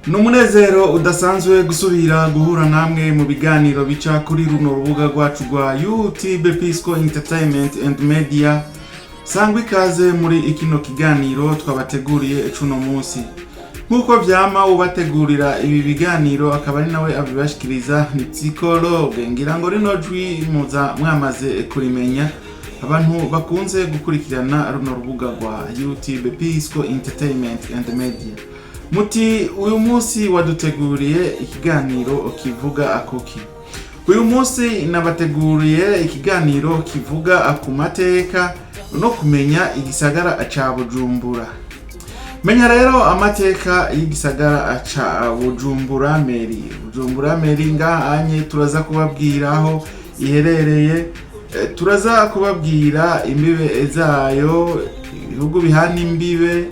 Ni umunezero udasanzwe gusubira guhura namwe mu biganiro bica kuri runo rubuga rwacu rwa YouTube Pisco Entertainment and Media. Sangwa ikaze muri kino kiganiro twabateguriye cuno munsi. Nk'uko vyama, ubategurira ibi biganiro akaba ari nawe abibashikiriza ni psychologue. Ngira ngo rino jwi muza mwamaze kurimenya, abantu bakunze gukurikirana runo rubuga rwa YouTube Pisco Entertainment and Media. Muti uyu munsi waduteguriye ikiganiro kivuga akuki? Uyu munsi nabateguriye ikiganiro kivuga ku mateka no kumenya igisagara ca Bujumbura. Menya rero amateka y'igisagara ca Bujumbura Mairie. Bujumbura Mairie ngahanye turaza kubabwira aho iherereye, turaza kubabwira imbibe zayo, ibihugu bihana imbibe,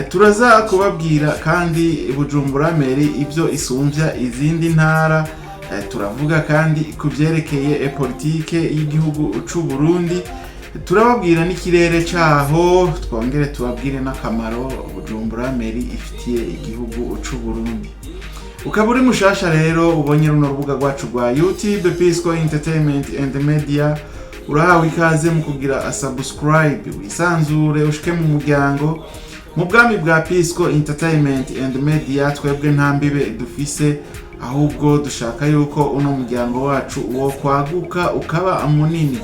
turaza kubabwira kandi Bujumbura Mairie ibyo isumvya izindi ntara, turavuga kandi ku vyerekeye politike y'igihugu c'u Burundi, turababwira n'ikirere caho, twongere tubabwire n'akamaro Bujumbura Mairie ifitiye igihugu c'u Burundi. Ukaba uri mushasha rero ubonye runo rubuga rwacu rwa YouTube Pisco Entertainment and Media, urahawe ikaze mu kugira subscribe, wisanzure, ushike mu muryango, mu bwami bwa Pisco Entertainment and Media. Twebwe nta mbibe dufise, ahubwo dushaka yuko uno muryango wacu wo kwaguka ukaba munini.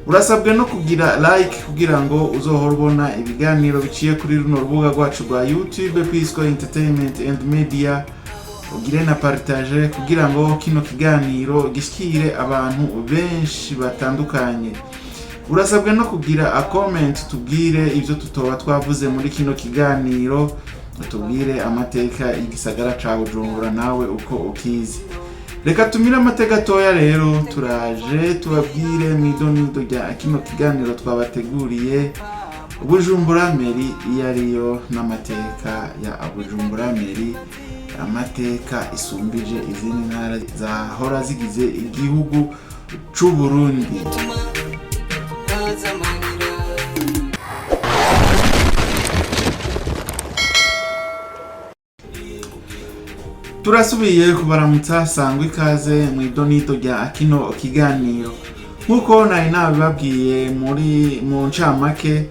Urasabwe no kugira like kugira ngo uzohore ubona ibiganiro biciye kuri runo rubuga rwacu rwa YouTube Pisco Entertainment and Media, ugire na partage kugira ngo kino kiganiro gishikire abantu benshi batandukanye. Urasabwe no kugira a comment, tubwire ibyo tutoba twavuze muri kino kiganiro, tubwire amateka y'igisagara ca Bujumbura nawe uko ukizi. Reka tumire amateka gatoya rero, turaje tubabwire mu idonido rya kino kiganiro twabateguriye, Bujumbura Mairie iyo ariyo n'amateka ya Bujumbura Mairie, amateka isumbije izindi ntara zahora zigize igihugu c'u Burundi. Haza amarira. Turasubiye kubaramutsa, sangwa ikaze mu idonito rya kino kiganiro. Nk'uko nari nabibabwiye muri mu ncamake,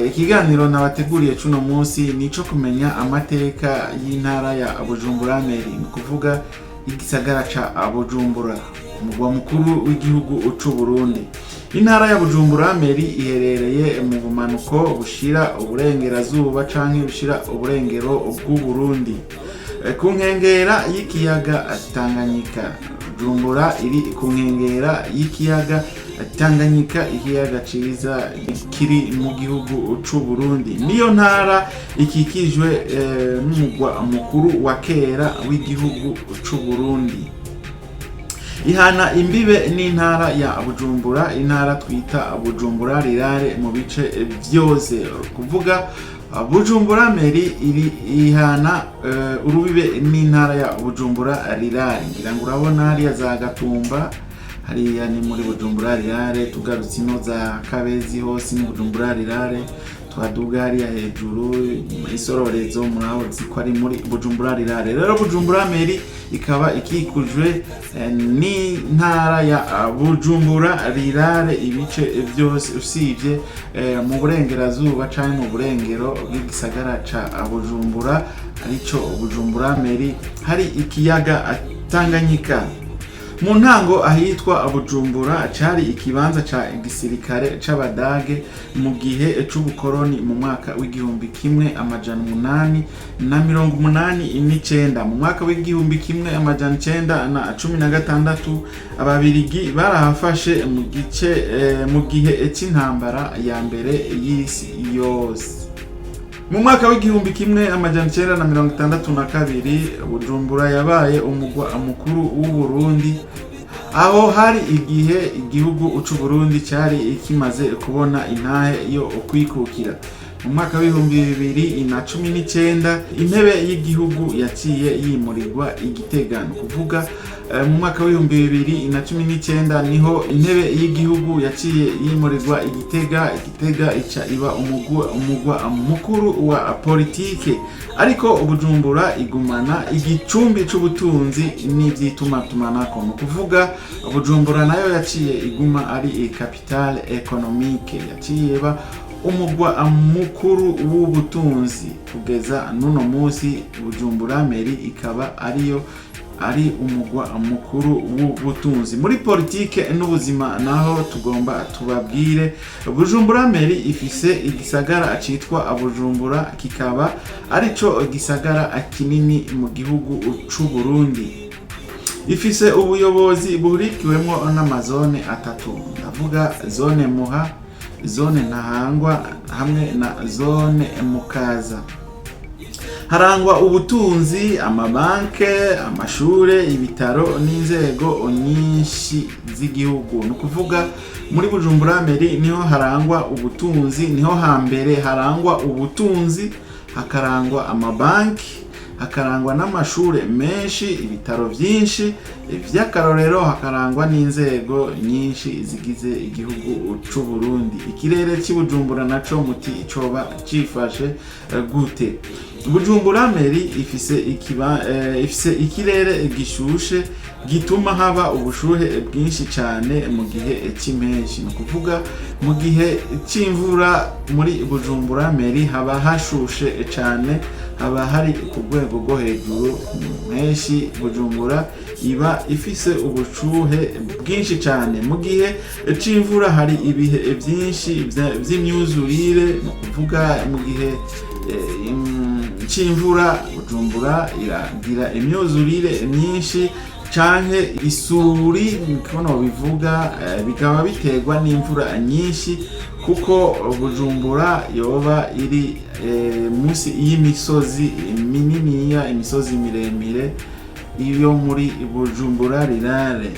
ikiganiro nabateguriye cuno munsi ni ico kumenya amateka y'intara ya Bujumbura Mairie, ni kuvuga igisagara ca Bujumbura, umugwa mukuru w'igihugu c'u Burundi. Intara ya Bujumbura Mairie iherereye mu bumanuko bushira uburengerazuba canke bushira uburengero bw'u Burundi, ku nkengera y'ikiyaga Tanganyika. Bujumbura iri ku nkengera y'ikiyaga Tanganyika, ikiyaga ciza kiri mu gihugu c'u Burundi. Niyo ntara ikikijwe n'umugwa mukuru wa kera w'igihugu c'u Burundi. Ihana imbibe n'intara ya Bujumbura, intara twita Bujumbura Rurale mu bice vyose. Kuvuga Bujumbura Mairie iri ihana urubibe n'intara ya Bujumbura Rurale. Ngira ngo urabona hariya za Gatumba, hariya ni muri Bujumbura Rurale. Tugarutse ino za Kabezi hose ni Bujumbura Rurale. Twaduga hariya hejuru Isororezo, murahozi ko ari muri Bujumbura Rurale. Rero Bujumbura Mairie ikaba ikikujwe n'intara ya Bujumbura Rurale ibice byose, usibye mu burengerazuba canke mu burengero bw'igisagara ca Bujumbura, arico Bujumbura Mairie, hari ikiyaga Tanganyika. Mu ntango ahitwa Bujumbura cari ikibanza ca gisirikare c'Abadage mu gihe c'ubukoroni mu mwaka w'1889. Mu mwaka w'1916 Ababirigi barahafashe mu gice mu gihe c'intambara ya mbere y'isi yose. Mu mwaka w'1962 Bujumbura yabaye umugwa mukuru w'u Burundi. Aho hari igihe igihugu c'u Burundi cari kimaze kubona intahe yo kwikukira. Mu mwaka w'2019 intebe y'igihugu yaciye yimurirwa i Gitega. Ni ukuvuga mu mwaka w'2019 niho intebe y'igihugu yaciye yimurirwa i Gitega. Igitega ica iba umugwa mukuru wa politike, ariko Bujumbura igumana igicumbi c'ubutunzi n'ivy'itumatumanako. Ni ukuvuga Bujumbura nayo yaciye iguma ari capitale économique, yaciye iba umugwa mukuru w'ubutunzi kugeza n'uno munsi. Bujumbura mairie ikaba ariyo ari umugwa mukuru w'ubutunzi. Muri politike n'ubuzima naho tugomba tubabwire, Bujumbura mairie ifise igisagara citwa Bujumbura, kikaba arico gisagara kinini mu gihugu c'u Burundi. Ifise ubuyobozi buhurikiwemwo n'amazone atatu, ndavuga zone Muha, zone Ntahangwa hamwe na zone Mukaza. Harangwa ubutunzi, amabanke, amashure, ibitaro n'inzego nyinshi z'igihugu. Ni ukuvuga muri Bujumbura mairie niho harangwa ubutunzi, niho hambere harangwa ubutunzi, hakarangwa amabanki, hakarangwa n'amashure menshi, ibitaro byinshi vy'akarorero, hakarangwa n'inzego nyinshi zigize igihugu c'u Burundi. Ikirere c'i Bujumbura naco muti coba cifashe gute? Bujumbura mairie ifise ikirere gishushe gituma haba ubushuhe bwinshi cyane mu gihe c'impeshi. Ni ukuvuga mu gihe c'imvura muri Bujumbura mairie haba hashushe cyane, haba hari ku rwego rwo hejuru. Mu mpeshyi Bujumbura iba ifise ubushuhe bwinshi cyane. Mu gihe c'imvura hari ibihe byinshi vy'imyuzurire. Ni ukuvuga mu gihe c'imvura Bujumbura iragira imyuzurire myinshi canke isuri, niko bivuga, bikaba biterwa n'imvura nyinshi, kuko Bujumbura yoba iri munsi y'imisozi mininiya, imisozi miremire iyo muri Bujumbura rurale.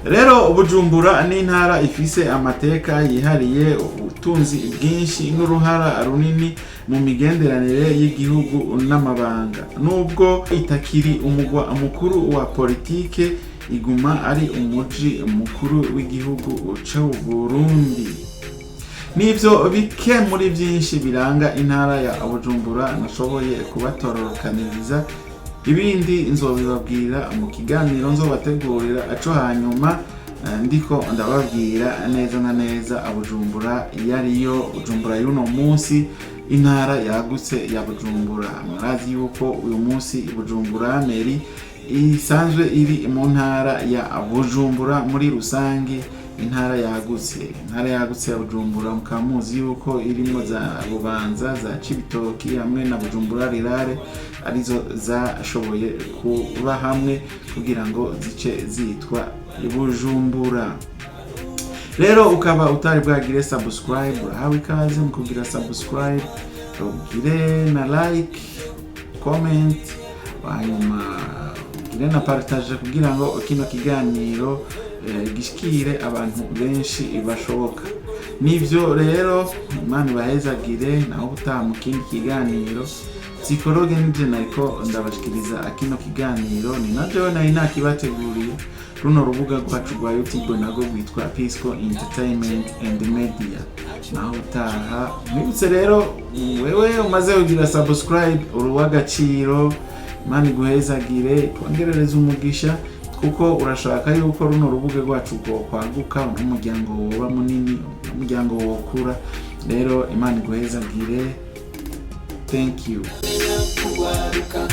Rero Bujumbura ni intara ifise amateka yihariye, ubutunzi bwinshi n'uruhara runini mu migenderanire y'igihugu n'amabanga. Nubwo itakiri umugwa mukuru wa politike, iguma ari umuji mukuru w'igihugu c'u Burundi. Nivyo bike muri byinshi biranga intara ya Bujumbura nashoboye kubatororokaniriza. Ibindi nzobibabwira mu kiganiro nzobategurira aco hanyuma, ndiko ndababwira neza na neza Bujumbura iyo ariyo. Bujumbura y'uno munsi, intara yagutse ya Bujumbura. Murazi yuko uyu munsi Bujumbura mairie isanzwe iri mu ntara ya Bujumbura muri rusange, intara yagutse, intara yagutse ya Bujumbura. Mukaba muzi yuko irimo za Bubanza, za Cibitoki hamwe na Bujumbura rurale, arizo zashoboye kuba hamwe kugira ngo zice zitwa Bujumbura. Rero ukaba utari bwagire subscribe, urahawe ikaze mu kugira subscribe, ugire na like, comment, hanyuma ugire na partage kugira ngo kino kiganiro gishikire abantu benshi bashoboka. Nivyo rero, Imana ibahezagire, naho utaha mu kindi kiganiro. Psychologue nije nariko ndabashikiriza kino kiganiro, ni na jewe nari nakibateguriye. Runo rubuga rwacu rwa YouTube narwo rwitwa Pisco Entertainment and Media. Naho utaha. Mwibutse rero, wewe umaze kugira subscribe, uri uw'agaciro. Imana iguhezagire, ikongerereze umugisha, kuko urashaka yuko runo rubuga rwacu rwokwaguka, n'umuryango woba munini, umuryango wokura. Rero Imana iguhezagire. Thank you. Kugwaruka.